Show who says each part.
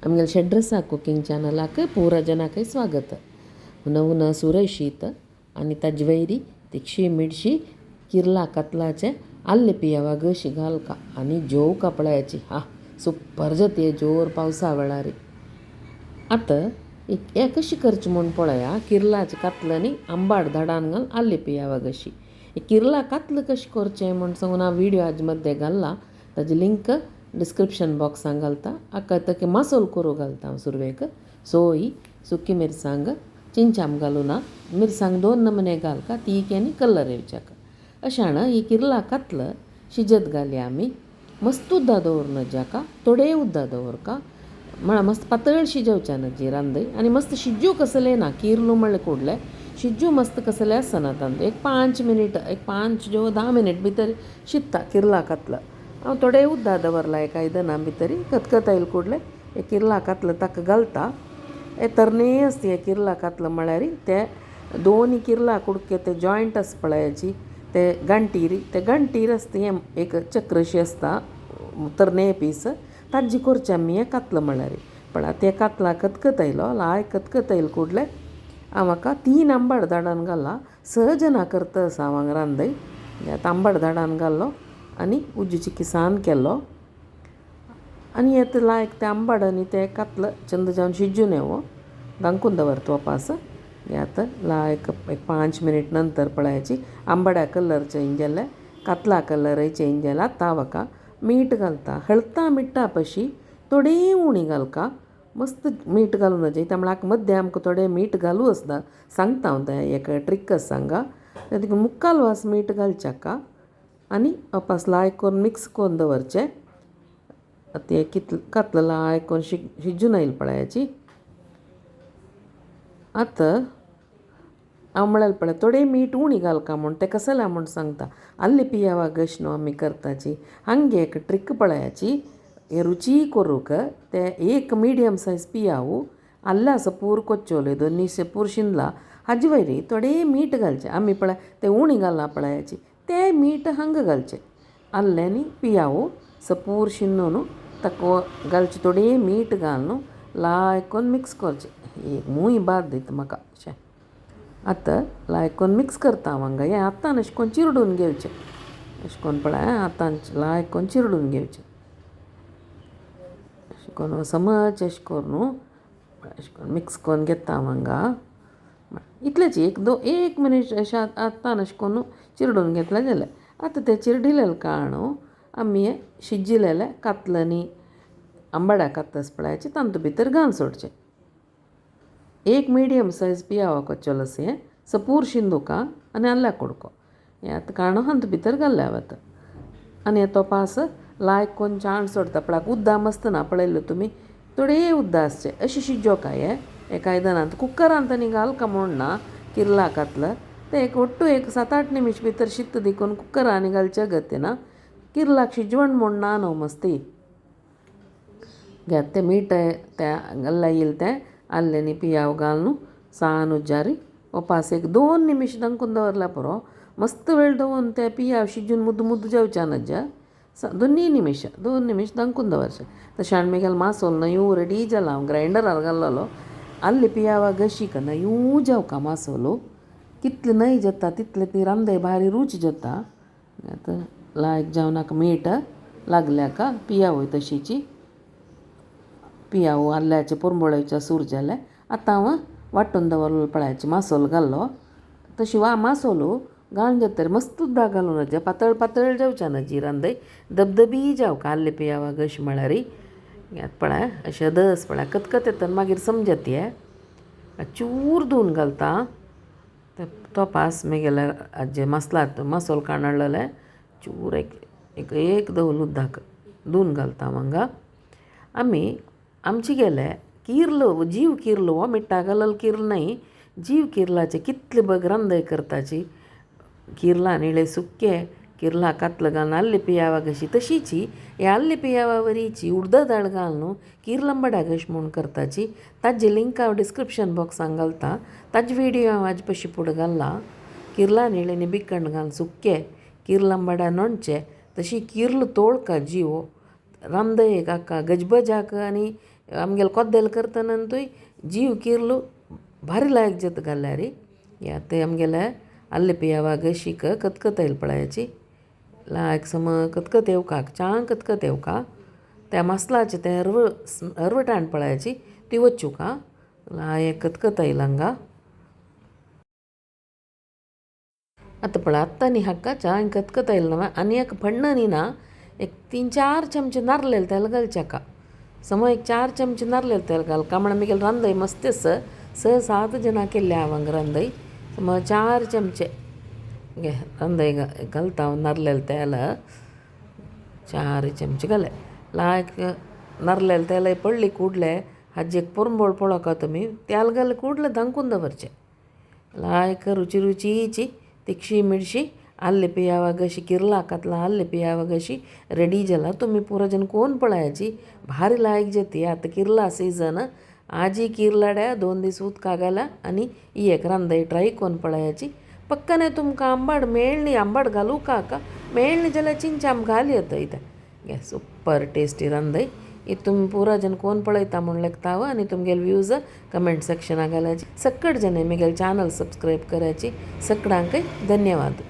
Speaker 1: आमगेले शेड्रसा कुकींग चॅनलाक पुरा जनाकय स्वागत. हुना हुना सुरय शीत आनी ताजे वयरी तिखशी मिडशी किर्ला कातलाचे आल्ले पियावा गशी घालका आनी जेवका पळयाची. हा सुपर जाता जोर पावसा वेळार. आतां हें कशें करचें म्हूण पळया. किर्लाचें कातल आनी आंबाड धाडावन घाल आल्ले पियावा गशी. किर्ला कातल कशें करचें म्हूण सांगून हांव विडियो हाजे मद्दे घाल्ला, ताजी लिंक डिस्क्रिप्शन बॉक्सांत घालता. हाका ताका मासोल करूंक घालता हांव सुरवेक. सोय, सुकी मिरसांग, चिंचाम घालूना, मिरसांग दोन नमुने घालका, तीख आनी कलर येवच्याक. अशान ही किर्ला कातल शिजत घालया आमी. मस्त उदक दवरना जाका, थोडें उदक दवरका म्हळ्यार मस्त पातळ शिजोवच्या जी रांदय. आनी मस्त शिज्जू कसलें ना, किर्लू म्हणलें कुडलें शिज्जू मस्त कसलें आसना तांदूळ. एक 5 मिनीट, एक 5 जो 10 मिनीट भितर शिजता किर्ला कातल. हांव थोडें उदक दवरलां एका आयदना भितरी. खतखत आयल कुडलें हे किर्ला कातल ताका घालता. हे तरणे आसता हे किर्ला कातल म्हळ्यार ते दोनी किर्ला कुडके ते जॉयंट आसा पळयाची ते गांठीर, ते गांठीर आसता हें एक चक्रशी आसता तरणे पीस, ताजी करचें आमी हें कातल म्हळ्यार. पण आतां तें कातला खतखत आयलो लायक खतखत आयल कुडलें हांव म्हाका 3 आंबाड धाडावन घाला. 6 जाणां करता आसा हांव हांगा रांदय. आतां आंबाड धाडावन घालो आनी उज्जू किसान केलो आनी आतां लायक ते आंबाड आनी ते कातल चंद जावन शिजून येवो धांकून दवरता वापास. आतां लायक एक 5 मिनीट नंतर पळयाची आंबाड्या कलर चेंज जाले, कातला कलरय चेंज जाला. आतां हांव मीठ घालता. हळता मिठा पशी थोडी उणी घालका, मस्त मीठ घालून जाता म्हळ्यार मद्दे आमकां थोडें मीठ घालूं आसता, सांगता हांव तें एक ट्रीक आसा सांगा. देखून मुक्काल वास मीठ घालच्याका आनी वापास लायक करून मिक्स करून दवरचें. आतां हें कितलें कातल लायक करून शिजून आयल पळयाची. आतां हांव म्हळ्यार पळय थोडें मीठ उणी घालका म्हूण तें कसलें म्हूण सांगता. आल्ले पियावा गश न्हू आमी करताची, हांगे एक ट्रीक पळयाची. हे रुची करूंक ते एक मिडियम सायज पियाव आल्ले सपूर कोच्चोले दोनी सपूर शिनला, हाजे वयरी थोडें मीठ घालचें. आमी पळय तें उणी घालला पळयाची तें मीठ हांगा घालचें. आल्लें आनी पियाव सपूर शिनून ताका घालचें थोडें मीठ घालून लायक करून मिक्स करचें. एक मूय बाद दिता म्हाका अशें. आतां लायक करून मिक्स करता हांव हांगा. हें हातान अशें करून चिरडून घेवचें, अशें करून पळय हातान लायक करून चिरडून घेवचें, अशें करून समज अशें करून अशें करून मिक्स करून घेता हांव हांगा. इतलेंच एक एक मिनीट अशें हातान अशें करून चिरडून घेतलें जालें. आतां तें चिरडिलेलें काण आमी शिजिल्लें कातलनी आंबाड्या कातल पळयाचें तातूंत भितर घालून सोडचें. एक मिडियम सायज पियावा कोच्चोल आसा हें सपूर शिंदुका आनी आल्ल्या कुडको हें आतां काणू हातूंत भितर घाल्लें हांवें आतां. आनी तोपास लायक कोन्न चाण सोडता पळय, उद्दा मस्त ना पळयल्लो तुमी, थोडे उद्दा आसचे अशें शिजोवका हें एका आयदनांत कुकरांत आनी घालका म्हूण ना. किर्ला कातल तें एक ಒಟ್ಟು एक 7-8 निमिश भितर शित्त देखून कुकरांनी घालचें अगत्य ना, किर्लाक शिजवण म्हूण ना न्हू मस्ती. घेत तें मीठ तें घाल्ला येयल तें आल्लें आनी पियाव घालून सान उज्जारी उपास एक 2 निमिश धांकून दवरल्या पुरो. मस्त वेळ दवरून तें पियाव शिजून मुद्द मुद्द जावच्या नज्जा, 2 निमिश 2 निमिश धांकून दवरचें. तशें आनी मागीर मासोल न्हय रेडी जाला, हांव ग्रांयडरार घाल्लोलो. आल्ले पियावा गशीक न्हय जावका मासोलो कितले न्हय जाता तितले ती रांदय भारी रूच जाता. आतां लायक जावनाका मीठ लागल्याका पियावय तशीची पियाव आल्ल्याचे पुरमोळेच्या सूर जाले. आतां हांव वांटून दवरलो पळयाचे मासोल घाल्लो. तशी वा मासोलो घालून जातरी मस्त उदक घालून नजे पातळ पातळ जावच्या नजी रांदय, धबधबी जावका आल्ले पियावा गश म्हळ्यार. पळय अशें दस पळय कतकत येता मागीर समजत हे चूर धुवन घालता तोपास मागीर आजे मसला मसोल काण हाडलेले चूर एक एक एक दवल उदक धुवन घालता हांगा. आमी आमचे गेले किर्ल जीव किर्ल हो मिठा घालल किर्ल न्हय, जीव किर्लाचे कितले बग रांदय करताची. किर्ला निळे सुके किर्ला कातल घालून आल्ले पियावा कशी तशीची हे आल्ले पियावा वरीची उडदां दाळ घालून किर्लंबडा कशी म्हूण करताची. ताजी लिंक हांव डिस्क्रिप्शन बॉक्सान घालता, ताजी विडियो हांव आज पशी फुडें घाल्ला. किर्ला निळेनी बिकण घालून सुके किर्लंबडा नोणचे तशी किर्ल तोळका जीव रांदय काका गजबजाक आनी आमगेले कोद्देल करतना तुय जीव किर्लू भारी लायक जाता घाल्यार. हे आतां आमगेले आल्ले पियावा गशीक कतकत येयल पळयाची लायक सम कतकत येवकाक चांग कतकत येवका त्या मसलाचे तें अरवटाण पळयाची ती वचूका लायक कतकत येयल हांगा. आतां पळय आत्तां न्ही हाका चांग कतकत येयल ना आनी एक फण्ण न्ही ना एक 3-4 चमचे नारलेले तेल घालचे हाका. समज एक 4 चमचे नारलेले तेल घालका म्हण आमी रांदय मस्त 6-7 जाणां केल्ले हांव हांगा रांदय. समज 4 चमचे घे रांदय घालता हांव नारलेले तेल 4 चमचे घाले. लायक नारलेले तेल पडली कुडले हाजेक पोरंबोळ पळोवका तुमी तेल घाल कुडले धांकून दवरचें. लायक रुची रुचीची तिखशी मिरशी आल्ले पियावा कशी किर्ला कातला आल्ले पियावा कशी रेडी जाला. तुमी पुरो जन कोण पळयाची भारी लायक जाती. आतां किर्ला सिजन आजी किर्लाड्या 2 दीस उदका घाला आनी ही एक रांदय ट्राय कोन्न पळयाची. पक्कने तुमकां आंबाड मेळ्ळी आंबाड घालूं काका मेळ्ळी जाल्यार चिंच आम घाल येता इतें. घे सुपर टेस्टी रांदय. ही तुमी पुरा जन कोण पळयता म्हूण लेखता आनी तुमगेले व्यूज कमेंट सेक्शना घालाची. सक्कड जन म्हगेले चॅनल सबस्क्रायब करायची. सकडांकय धन्यवाद.